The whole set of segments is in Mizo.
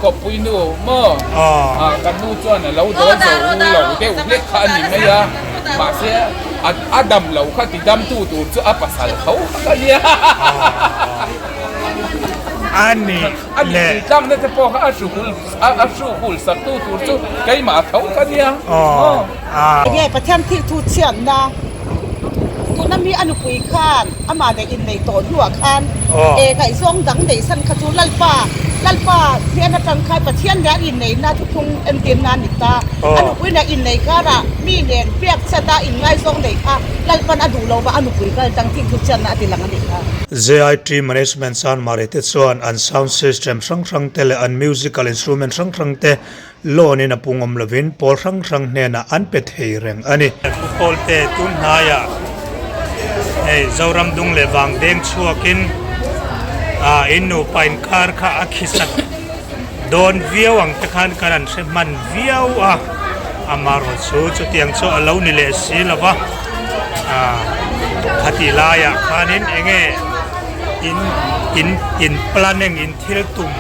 kawppui nu maw? Ah, kan nu chuan a lo dawl zo lo deuh hlek kha a ni mai a, mahse a dam lo kha ti damtu tur chu a pasal tho kha ka nia. A ni A ni tui tlakna te pawh kha a hru hul a hru hul sak tu tur chu keimah tho ka nia. Enge Pathian thil thu chhiatna tuna mi a nupui khan amah leh inneih tawh hnuah khan e ngaihzawng dang neih san kha chu Lalpa Lalpa hnen atang khan Pathian leh an inneihna thuthlung entirna a ni ta. A nupui nen inneih karah mi nen biak chhiata inngaizawng neih kha Lalpan a duh lo va a nupui kal tang thil thu chhiatna a ti lang a nih kha. JIT Management Chanmari te chuan an sound system hrang hrang te leh an musical instrument hrang hrang te loan in a pung awm lovin pawl hrang hrang hnenah an pe thei reng a ni. Pu Pawlte tun hnaiah hei Zoram dung leh vang deng chhuakin ah in nupa inkar kha a khisat dawn viau ang te khan kan han hre hman viau a, amaherawh chu chutiang chu a lo ni leh si lo va, ah khatih laiah khanin eng nge in in in planning in thil tum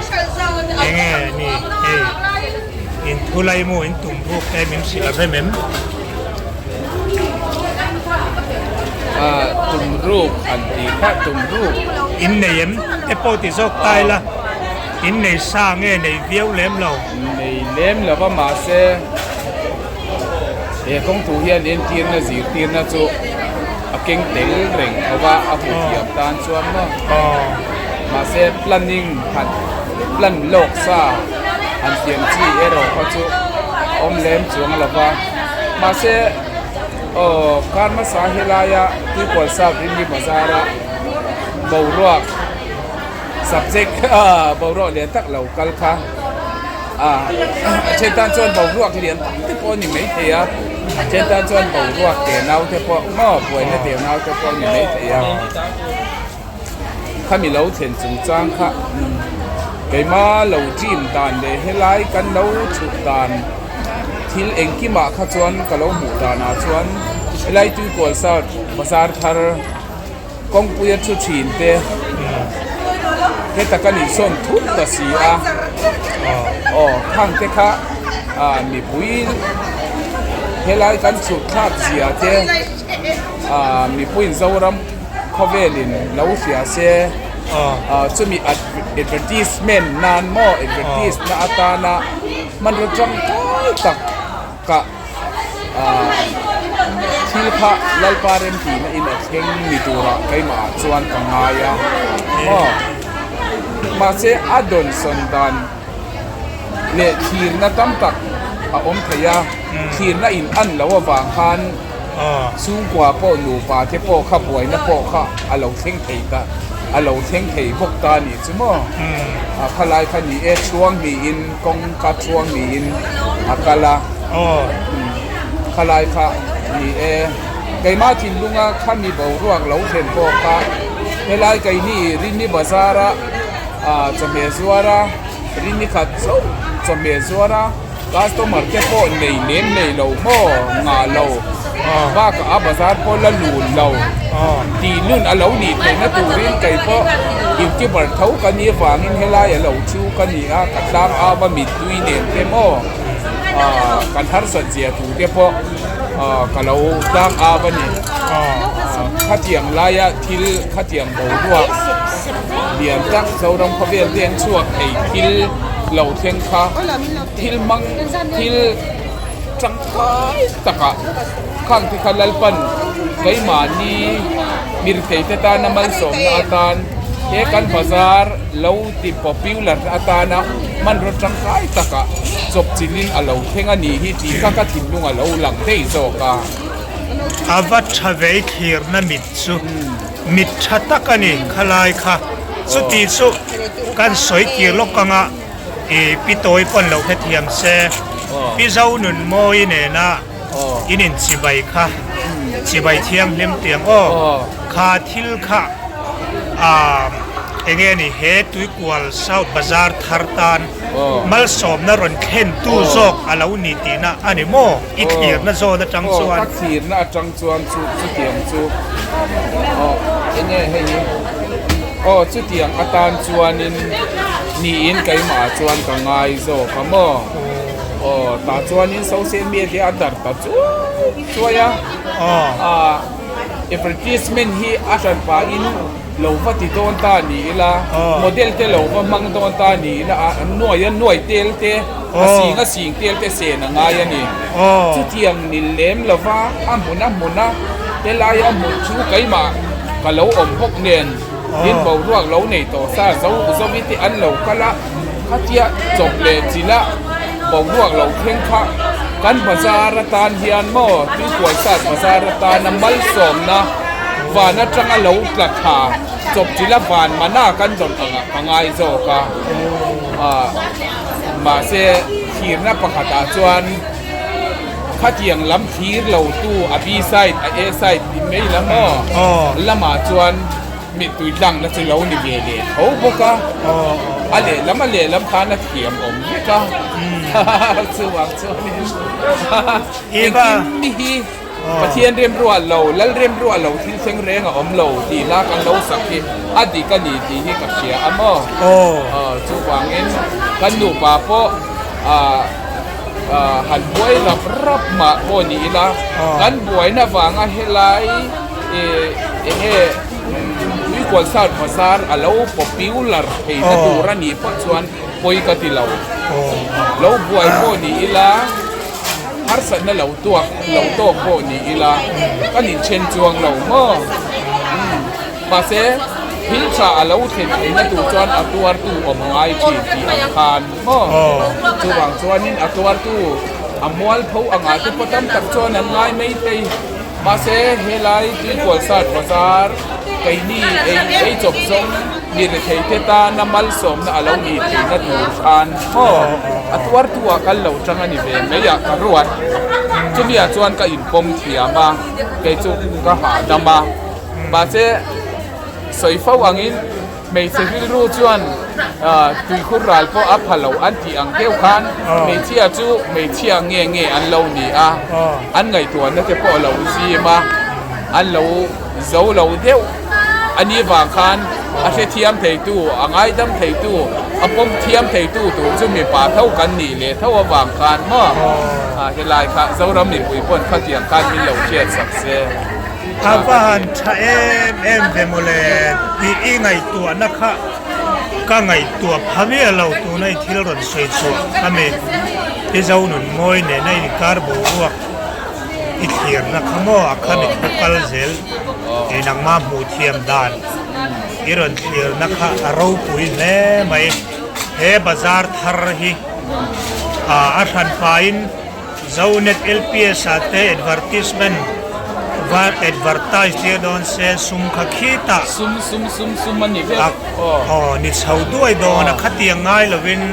eng nge ni hei in thu lai maw in tum ruk te min hrilh a rem em? Ah tum ruk an tih kha tum ruk. In nei em te pawh ti zawk ta ila in nei sa nge nei viau lem lo? Nei lem lo va mahse he kawng thu hian entirna zirtirna chu a keng tel reng tho va a hmu thiam tan chuan maw. Mahse planning han plan lawk sa han siam chi erawh kha chu awm lem chuang lo va. Mahse aw kar hmasa helaia Tuikual Sap Rinli Bazar-a boruak subject boruak lian tak lo kal kha a then tan chuan boruak lian tak te pawh a ni maithei a, a then tan chuan boruak tenau te pawh maw buaina tenau te pawh a ni maithei a. Khami lo thlen chungchang kha keima lo dream dan leh helai kan lo chhut dan thil engkimah kha chuan ka lo hmuh danah chuan helai Tuikual South bazar thar kawngpuia thu thin te heta kan insawn thut ta si a aw khang te kha ah mipui helai kan chhut thlak zia te ah mipuiin Zoram. Khawvelin lo hria se chumi advertisement nan maw advertise na atana hmanraw tangkai tak kah thil kha Lalpa remtihna in a thleng ni turah keimah ah chuan ka ngai a maw mahse a dawnsawn dan leh thlirna tam tak a awm thei a thlirna in an loh avang khan. Chhungkua pawh nupa te pawh kha buaina pawh kha a lo thleng thei ta, a lo thleng thei bawk ta a nih chu maw? A khalai kha ni e, chhuang niin kawng kha chhuang niin a kal a, khalai kha ni e. Keimah thinlunga khami boruak lo thlen pawh kha helai keini Rinni Bazar-a chawhmeh zuara Rinni khat chauh chawhmeh zuara, Customer te pawh nei lem nei lo maw ngah lo bakah a bazar pawh la lun lo tih lun a lo nih theihna turin kei pawh youtuber tho ka nih avangin helai a lo thu ka ni a ka tlang au a mittui nen te maw ah kan harsat zia tur te pawh ah ka lo tlang au a ni khatiang laia thil khatiang boruak lian tak Zoram khawvel te an chhuak thei thil lo thleng kha thil hmang thil tangkai takah khang te kha Lalpan keimahni mirthei te tana malsawmna atan he kan bazar lo ti popular atana hmanraw tangkai takah chawp chilhin a lo thleng a nih hi tih kha ka thinlung a lo lang daih zawk a. A va tha vei thlirna mit chu mit tha tak a ni khalai kha chuti chu kan sawi kir lawk anga i pi tawi pawn lo hrethiam se pi zo nun mawi nena in in chibai kha chibai thianghlim tiang aw kha thil kha ah enge ni he tuikual south bazar thar tan malsawmna rawn thlen tu zawk a lo ni tihna a ni maw i thlirna zawn atang chuan ka thlirna atang chuan chu chutiang chu aw enge hei hi aw chutiang atan chuanin. Niin keimah chuan ka ngai zawk a maw? Aw, tah chuanin social media a darh ta chuai chuai a. Aw, advertisement hi a hran pahin lo va ti dawn ta ni ila, model te lo va hmang dawn ta ni ila, a nuai a nuai tel te, a sing a sing tel te sen a ngai a ni. Chutiang ni lem lova a hmun a hmun a helai a hmuh chu keimah ka lo awm bawk nen. Tin boruak lo nei tawh sa zo zovi te an lo kal a, khatia chawp leh chila boruak lo thleng kha kan bazar atan hian maw Tuikualsat bazar atana malsawmna van atanga lo tla thla chawp chila van mana kan rawn angah ka ngai zawk a, mahse thirna pakhatah chuan. Khatiang lam thlir lo tu a B side a A side tih mai lam aw lamah chuan mittui tlangna chu lo ni ve leh tho bawk a, a lehlam a lehlam khan a thiam awm vek a chuvang chuanin engkim mi hi Pathian remruah lo Lal remruah lo thil thleng reng a awm lo tih hla kan lo sak hi a dik a ni tih hi ka hria a maw chuvangin kan nupa pawh ah. Han buai rap rap mah pawh ni ila kan buaina vanga helai eng nge Tuikualsar bazar a lo popular theihna tur a nih phawt chuan pawi ka ti lo. Lo buai pawh ni ila harsatna lo tuak lo tawk pawh ni ila kan inthen chuang lo maw? Mahse thil tha a lo thlen theihna tur chuan a tuartu awm ngai thin tih ang khan. Aw, chuvang chuanin a tuartu a mualpho angah te pawh tam tak chuan an ngai mai thei. Mahse, helai Tuikualsat bazar keini ei ei chawp zawng mi rethei te tana malsawmna a lo ni theihna tur khan aw, a tuartu ah kal lo tang a ni ve mai a ka ruat. Chumi ah chuan ka inpawm thiam a, kei chu ka hahdam a. Mahse, sawi fo angin. Hmeichhe rilru chuan tuikhur ral pawh a pha lo an tih ang deuh khan hmeichhia chu hmeichhia nge nge an lo ni a, an ngaihtuahna te pawh a lo zim a, an lo zo lo deuh a nih vang khan a hrethiam theitu, a ngaidam theitu, a pawm thiam theitu tur chu mipa tho kan nih leh tho avang khan maw helai kha Zoram mipui pawn khatiang khan min lo hriatsak se. A va han tha em em ve mawle tih i ngaihtuahna kha ka ngaihtuah pha miah lo tuna i thil rawn sawi chhuah a mi i zo nun mawi nena inkar boruak i thlirna kha maw a kha mit khaw kal zel i nangma hmuh thiam dan i rawn thlirna kha a ropui hle mai he bazar thar hi a hranpain. Zonet LPS ah te advertisement va advertise tir dawn se sum kha khitah Sum sum sum sum a ni vek aw. Aw ni chho duai dawn a khatiang ngai lovin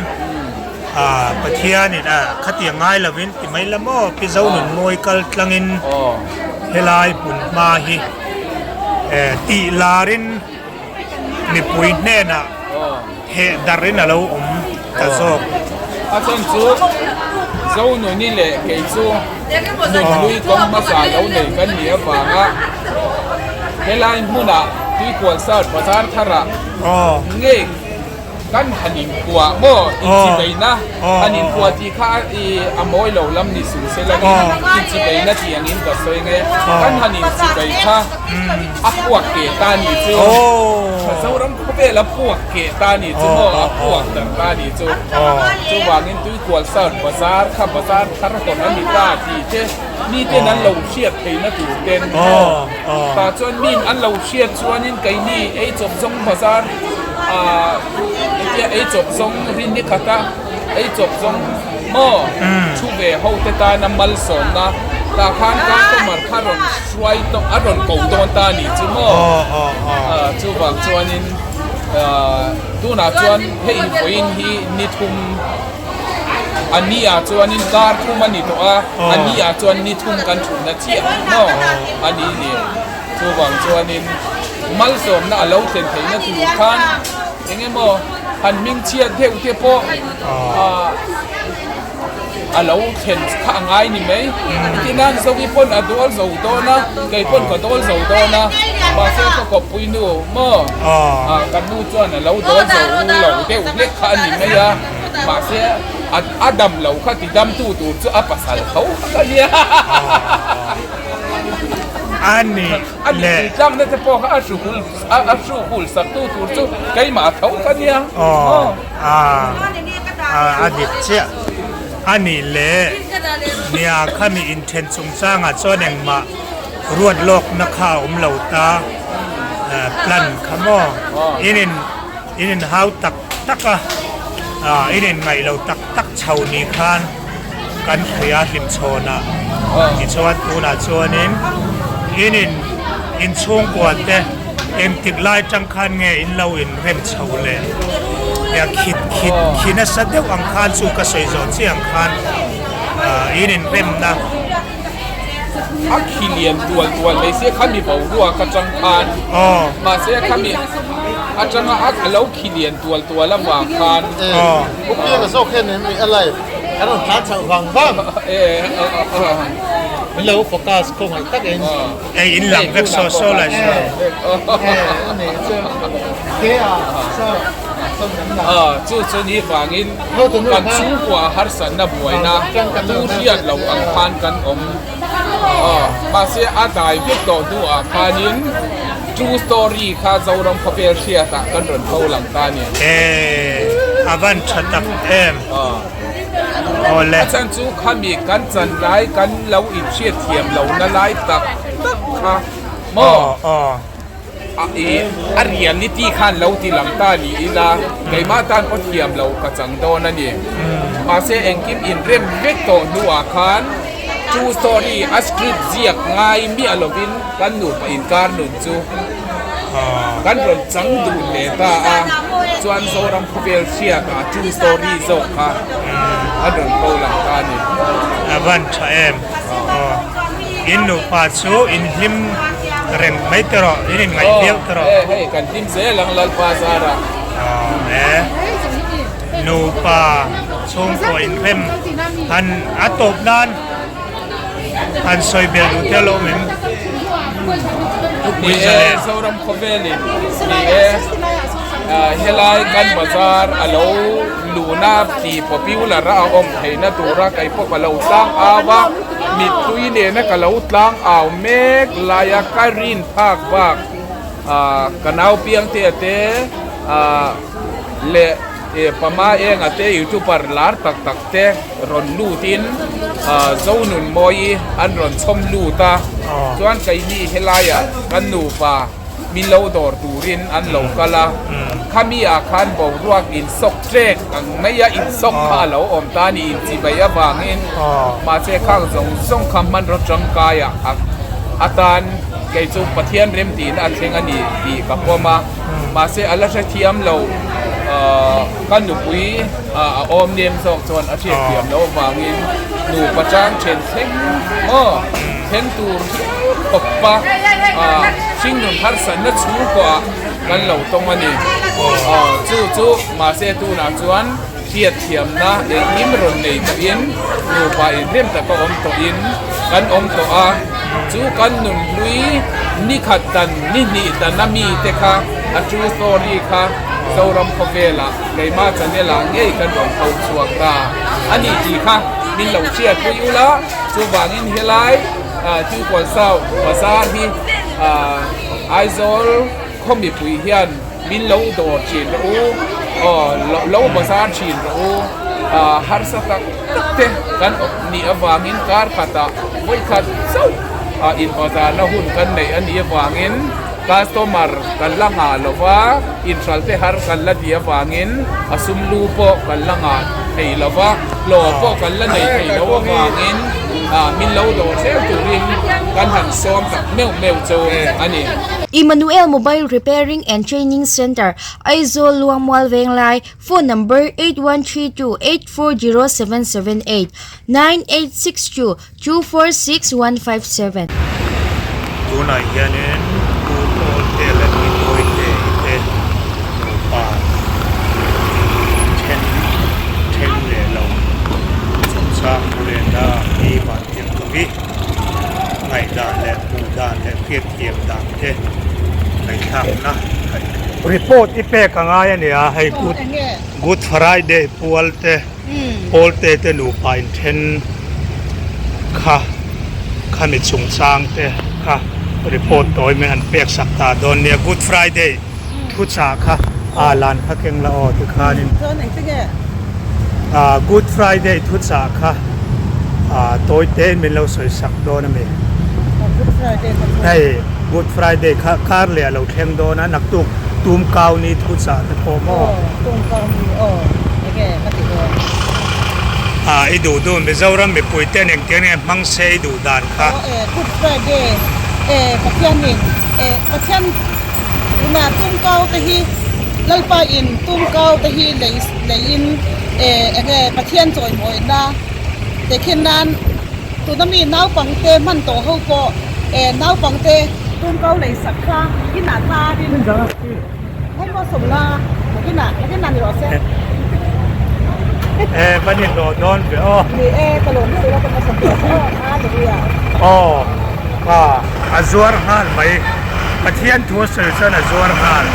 ah Pathianin ah khatiang ngai lovin ti mai la maw Pi Zonun mawi kal tlangin helai hmun hma hi eh tih larin mipui hnenah heh darhin a lo awm ta zawk. A chhan chu Zonuni leh kei chu nunhlui kawng hmasa lo nei kan nih avanga helai hmunah Tuikualsar bazar tharah ngei Kan han inkuah maw? Inchibeina han inkuah tih kha a mawi lo lam ni suh se langin inchibeina tih angin ka sawi nge. Kan han inchibei kha a puak keh ta ni chu. Zoram khawvel a puak keh ta ni chu maw? A puak dar ta ni chu. Chuvangin Tuikual South bazar kha bazar thar hawn a ni ta tih te miten an lo hriat theihna tur ten maw? Tah chuan min an lo hriat chuanin keini eichawp zawng bazar ah hetia eichawp zawng rin ni khat a eichawp zawng maw thu ve ho te tana malsawmna tah khan customer kha rawn hruai tawh a rawn ko dawn ta a nih chu maw ah chuvang chuanin ah tunah chuan hei vawiin hi ni thum A ni ah chuanin kar thum a ni tawh a, a ni ah chuan ni thum kan thutna chiah maw a ni ni. Chuvang chuanin malsawmna a lo thlen theihna tur khan eng emaw han hming chhiat deuh te pawh ah. A lo thlen kha a ngai ni mai. Tinan Zovi pawn a dawl zo dawn a, kei pawn ka dawl zo dawn a, mahse ka kawppui nu maw ka nu chuan a lo dawl zo lo deuh hlek kha a ni mai a, mahse a dam lo kha ti damtu tur chu a pasal tho kha ka nia. A ni A ni tlangna te pawh kha a hruhul a hruhul saktu tur chu keimah tho ka nia. A dik chiah a nih leh nia khami inthen chungchangah chuan engmah ruat lawkna kha a awm lo ta plan kha maw in in in inhau tak tak a in inngaih lo tak tak chho ni khan kan hria hlimchhawnah tichuan tunah chuanin in in inchhungkua te Engtik lai tang khan nge in lo in rem chho le? Nia khit khit khi nasa deuh ang khan chu ka sawi zawh chiah ang khan in in remna. A khi lian tual tual mai sia khami boruak atang khan mahse khami atanga a lo khi lian tual tual avang khan. Pu Pianga zawk hian em a live kan rawn tlan chhoh vang vang. Min lo focus khawngaih takin. Hei in lang vek saw saw lai saw. Chu chu ni vangin kan chhungkua harsatna buaina tu hriat lo ang khan kan awm. Mahse a dai vek tawh hnuah khanin true story kha Zoram khawvel hriatah kan rawn tho lang ta a ni. A van tha tak em. Awle. A chhan chu khami kan chan lai kan lo inhriat thiam lo na lai tak tak kha maw i a reality khan lo ti lang ta ni ila keimah tan pawh thiam lo ka chang dawn a ni. Mahse engkim inrem vek tawh hnuah khan true story a script ziak ngai miah lovin kan nupa inkar nun chu Kan rawn chang dun leh ta a, chuan Zoram khawvel hriatah true story zawk kha an rawn ko lang ta a ni. A van tha em aw. In nupa chu in hlim reng mai te rawh, in inngaih viau te rawh. Aw hei kan hlim zel ang Lalpa zarah. Aw e. Nupa chhungkaw inrem han a tawp nan. Han sawi belh duh te lo mem Ni e, Zoram khawvelin ni e, helai kan bazar a lo luna ti popular a awm theihna tura kei pawh ka lo tlang au a, mittui nena ka lo tlang au mek laia ka rin phak bak ka nau piang te te leh Pama enga te youtuber lar tak tak te rawn lutin Zonunmawi an rawn chhawm lut a, chuan keini helaiah kan nupa min lo dawr turin an lo kal a, khami ah khan boruak insawk ṭek ang maia insawk kha a lo awm ta a ni, inchivei avangin mahse khang zawng zawng kha hmanraw tangkaiah atan kei chu Pathian remtihna a thleng a ni tih ka pawm a, mahse a la hrethiam lo. Ka nupui a awm nem zawk chuan a hriat thiam loh avangin nupa chang then thleng maw thleng tur hial khawpa hringnun harsatna chhungkuah kan lo tawng a ni. Chu chu mahse tunah chuan hriat thiamna engkim rawn nei tawhin nupa inrem taka awm tawhin kan awm tawh a, chu kan nunhlui nikhat dan ni hnih dan a mite kha a true story kha Zoram khawvelah keimah channel ah ngei kan rawn tho chhuak ta a ni tih kha min lo hriatpui ula, chuvangin helai Tuikual South Bazar hi Aizawl khaw mipui hian min lo dawr thin rawh u, aw lo bazar thin rawh u, harsa tak tak te kan awm nih avangin kar khatah vawikhat chauh in bazarna hun kan neih a nih avangin Customer kan la ngah lo va, inhral te har kan la ti avangin a sum lu pawh kan la ngah thei lo va, hlawh pawh kan la nei thei lo avangin min lo dawr zel turin kan han sawm tak meuh meuh chu a ni. Emmanuel Mobile Repairing and Training Centre, Aizawl Luangmual Venglai, Phone number 8132840778, 9862 246157. Tunah hianin Pu Pawlte leh Pi Tawite i te nupa then then leh lo chungchang. hriat thiam dan te ngaihthlakna report i pek a ngai a nia hei good good friday pual te pawlte te nupa inthen kha khami chungchang te kha report tawi mai han pek sak ta dawn nia good friday thuchah kha a lan kha keng la aw tikhanin ah good friday thuchah kha ah tawi te in min lo sawi sak dawn a mi hei good friday kha kar leh a lo thleng dawn a naktuk tum kau ni thuchah te pawh maw ah i duh duh Mizoram mipui ten engtiang nge hmang se i duh dan kha. Good Friday Pathianin Pathian Tuna tumkau te hi Lalpa in tumkau te hi lei leiin eh enge Pathian chawimawina tehkhin nan tuna mi naupangte hman tawh ho pawh eh naupangte tumkau lei sak kha inah tarin hei maw sawmna nakinah nakinah ni rawh se. Eh va ni hlawh dawn ve aw. Ni e ka lawm lutuk a ka hmasa ber aw hallelujah. Aw ka a zuar nghal mai Pathian thu a sawi chuan a zuar nghal.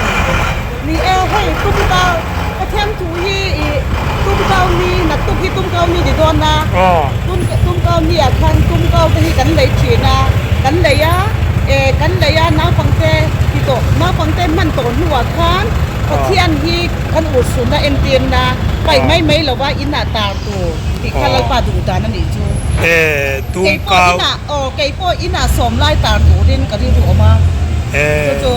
Ni e hei tumkau Pathian thu hi i tumkau ni naktuk hi tumkau ni ni dawn a tum tumkau ni ah khan tumkau te hi kan lei thin a kan lei a eh kan lei a naupangte ti tawh naupangte hman tawh hnuah khan Pathian hi kan urhsunna entirna paih mai mai lova inah tar tur tih kha Lalpa duh dan a nih chu. Kei pawh inah aw kei pawh inah sawm lai tar turin ka rilru awm a, chu chu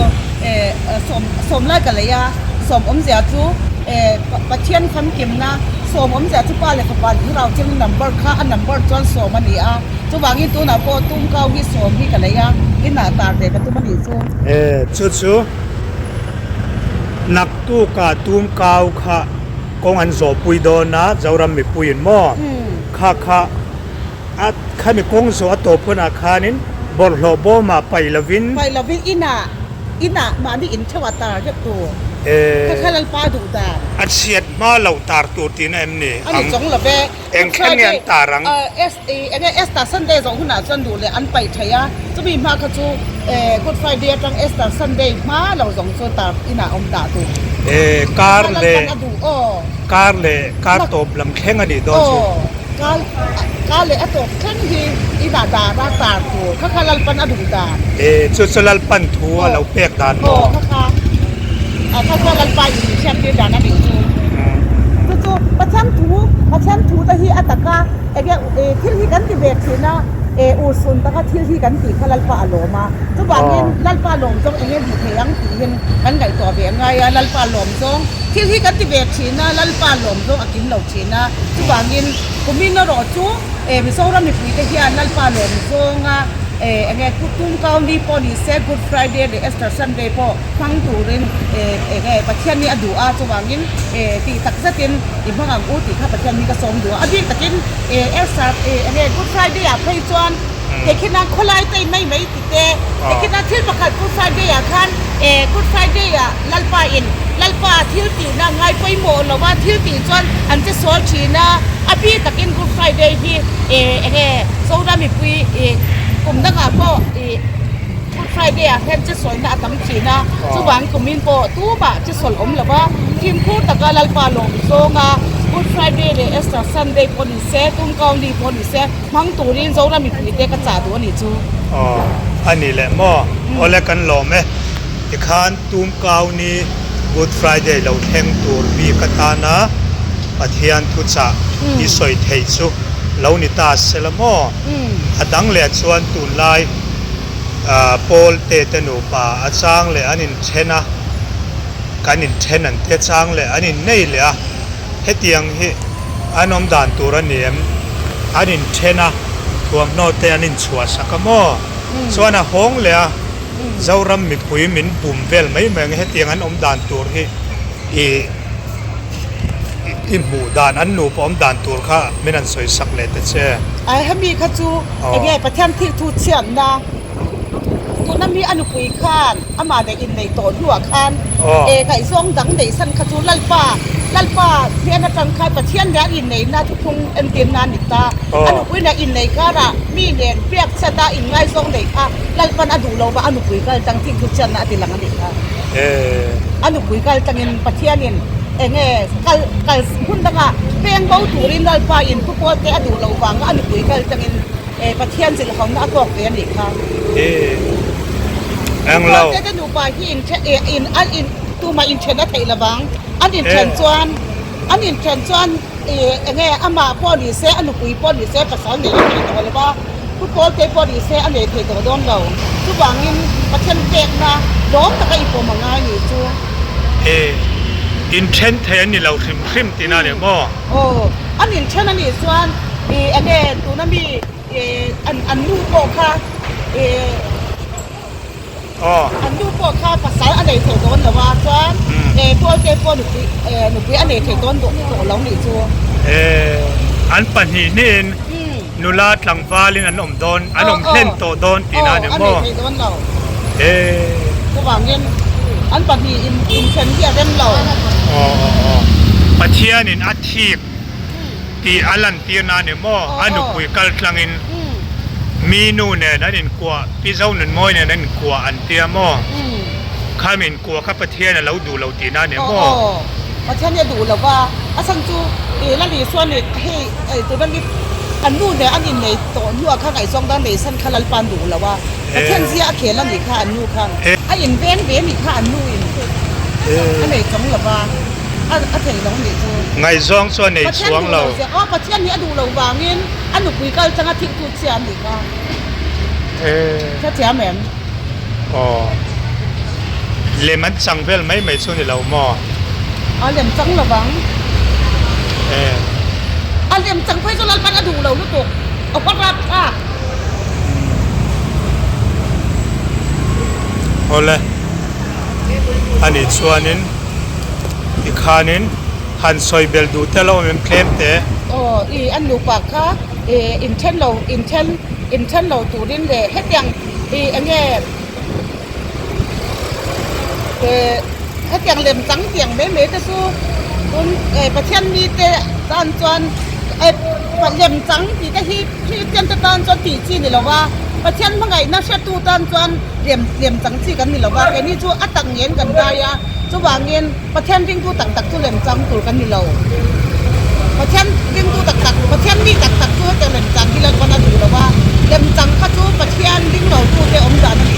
sawm sawm lai ka lei a, sawm awmzia chu Pathian famkimna sawm awmzia chu pa leh fapa thlarau cheng number kha a number chuan sawm a ni a, chuvangin tunah pawh tumkau hi sawm hi ka lei a, inah tar ve ka tum a nih chu. Chu chu. Naktuka tumkau kha kawng an zawhpui dawn a, Zoram mipuiin maw? Kha kha a khami kawng zawh a tawp hunah khanin bawlhhlawh bawmah paih lovin. Paih lovin inah inah mahni intheuh a tar vek tur. Kha kha Lalpa duh dan. A chhiat hma loh tar tur tihna em ni ang? A ni chawng love. Eng khen nge an tar ang? Enge Easter Sunday zawh hunah chuan duh leh an paih thei a, chumi hma kha chu Good Friday atang Easter Sunday hma lo zawng chu tar inah awm dah tur. Kar leh kar leh kar tawp lam thleng a nih dawn chu. Aw, kar leh a tawp thleng hi inah dah a tar tur kha kha Lalpan a duh dan. Chu chu Lalpan thu a lo pek dan maw? Aw, kha kha kha kha Lalpa in hriat tir dan a nih chu. Chu chu Pathian thu Pathian thu te hi a taka Enge thil hi kan ti ve thin a, e urhsun taka thil hi kan tih kha Lalpa a lawm a, chuvangin Lalpa lawm zawng enge ni thei ang tiin kan ngaihtuah ve angai a, Lalpa lawm zawng thil hi kan ti ve thin a, Lalpa lawm zawng a kim lo thin a, chuvangin kumin erawh chu e Mizoram mipuite hian Lalpa lawm zawnga e enge Tumkau ni pawh ni se Good Friday leh Easter Sunday pawh hmang turin e enge Pathian hi a duh a, chuvangin e tih tak zetin I hmang ang u tih kha Pathian hi ka sawm duh a, a bik takin Easter enge Good Friday ah phei chuan tehkhin a khawlai te in mai mai ti te, tehkhin a thil pakhat Good Friday ah khan Good Friday ah Lalpa in Lalpa thil tihna ngai pawimawh lo a thil tih chuan an che sual thin a, a bik takin Good Friday hi enge Zoram mipui kum dangah pawh Good Friday ah hian chesawlna a tam thin a, chuvang kumin pawh tumah chesawlh awm lo va, fimkhur taka Lalpa lawm zawnga Good Friday leh Easter Sunday pawh ni se, Tumkau ni pawh ni se, hmang turin Zoram mipuite ka chah duh a nih chu. Aw, a ni leh maw? Awle kan lawm e. Tikhan Tumkau ni Good Friday lo thleng tur bik atana Pathian thuchah i sawi theih chu lo ni ta se la maw? A dang leh chuan tunlai. Paul te te nupa a chang leh an inthen a, kan inthen an tia chang leh an innei leh a, hetiang hi an awm dan tur a ni em? An inthen a, thuamhnaw te an inchhuah sak a maw? Chuan a hawng leh a, Zoram mipui min bum vel mai mai ang hetiang an awm dan tur hi i i hmuh dan, an nupa awm dan tur kha min han sawi sak leh ta che. Ai hemi kha chu Enge Pathian thil thu chhiatna tuna mi a nupui khan amah leh inneih tawh hnuah khan e ngaihzawng dang neih san kha chu Lalpa Lalpa hnen atang khan Pathian nen an inneihna thuthlung entirna a ni ta. A nupui nen innei karah mi nen biak chhiata inngaizawng nei kha Lalpan a duh lo va, a nupui kal tang thik thu chhiatna a ti lang a nih kha. A nupui kal tangin Pathianin enge kal kal hmun dangah peng bo turin Lalpa in thu pawl te a duh loh vanga a nupui kal tangin Pathian zilhhauna a tawk ve a nih kha. Eng lo. Thu pawl te te nupa hi in in in tumah inthen a theih lovang. An inthen chuan an inthen chuan ih eng nge amah pawh ni se a nupui pawh ni se pasal nei a thei tawh lo va, pu Pawlte pawh ni se a nei thei tawh dawn lo. Chuvangin Pathian pekna lawm taka i pawm a ngai ni chu. E, inthen thei an ni lo hrim hrim tihna a ni maw? Aw, an inthen a nih chuan ih eng nge tuna mi ih an an nu pawh kha ih. An nu pawh kha pasal a nei thei dawn lo a, chuan Pualte pawh nupui nupui a nei thei dawn tawh lo nih chu. An pahnih hnihin nula tlangvalin an awm dawn, an awm hlen tawh dawn tihna a ni maw? Aw, a nei thei dawn lo. Chuvangin an pahnih inthen hi a rem lo. Aw aw aw. Pathianin a thik. Tih a lantirna a ni maw? A nupui kal tlangin mi nu nen an inkuah, Pi Zonunmawi nen an inkuah an tia maw? Kha mi inkuah kha Pathian a lo duh lo tihna a ni maw? Aw, Pathian hi a duh lo va, a chhan chu ih la Isua nih hei tuna ni an nu nen an innei tawh hnuah kha ngaihzawng dang nei san kha Lalpa an duh lo a, Pathian zia a khel a nih kha an nu khan a inveng ve a nih kha an nu in a nei chawng lo va. A thei lo nih chu. Ngaihzawng chu a nei chuang lo. Aw Pathian nih a duh lo vangin a nupui kal changa thik tu chhia a nih kha. Hrethiam em? Aw. Lem an chang vel mai mai chu ni lo maw? A lem chang lo vang. A lem chang phei chu Lalpan a duh lo lutuk. A hawt rat thlak. Awle. Anih chuanin. Tikhanin han sawi belh duh tel a awm em tlem te? Aw, i an nupa kha i inthen lo, inthen, inthen lo turin leh hetiang i eng nge eh hetiang lem chang tiang mai mai te chu tun eh Pathian mite tan chuan eh lem chang tih te hi Kristian te tan chuan tih chi ni lo va, Pathian hmangaihna hretu tan chuan lem lem chang chi kan ni lo va, keini chu a tak ngen kan dai a, chuvangin Pathian ringtu tak tak chu lem chang tur kan ni lo. Pathian ringtu tak tak, Pathian mi tak tak chu hetiang lem chang hi Lalpan a duh lo va, lem chang kha chu Pathian ring lo tute awm dan a ni.